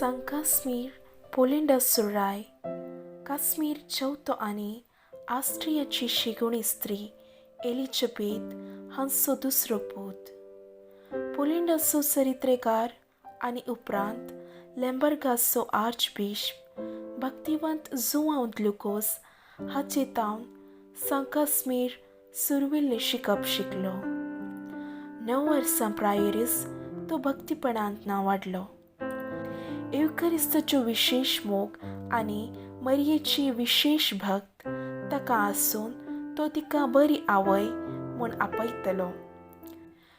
सांकास्मीर पोलंडाचो राय काश्मीर चवथो आनी ऑस्ट्रियाची शिगोणी स्त्री एलिजबेथ हांचो दुसरो पूत. पोलंडाचो चरित्रेकार आनी उपरांत लेंबर्गाचो आर्चबिशप भक्तिवंत जुआंव द्लुकोस हाचे तावन सांकास्मीर सुरविल्लें शिकप शिकलो. 9 वर्सां प्रायेरच तो भक्तीपणांत ना वाडलो. येवकरिस्ताचो विशेश मोग आनी मरियेची विशेश भक्त ताका आसून तो तिका बरी आवय म्हूण आपयतलो.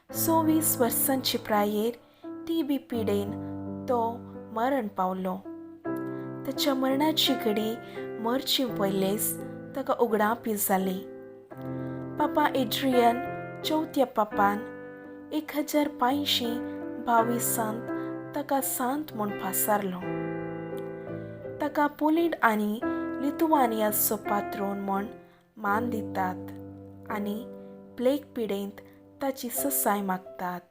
26 वर्सांचे प्रायेर टीबी पिडेन तो मरण पावलो. ताच्या मरणाची घडी मरचे पयलेच ताका उगडापी जाली. पापा एड्रियन चवथ्या पापान 1522 ताका सांत म्हूण पासारलो. ताका पोलंड आनी लिथुआनियाचो पात्रोन म्हूण मान दितात आनी प्लेग पिडेंत ताची ससाय मागतात.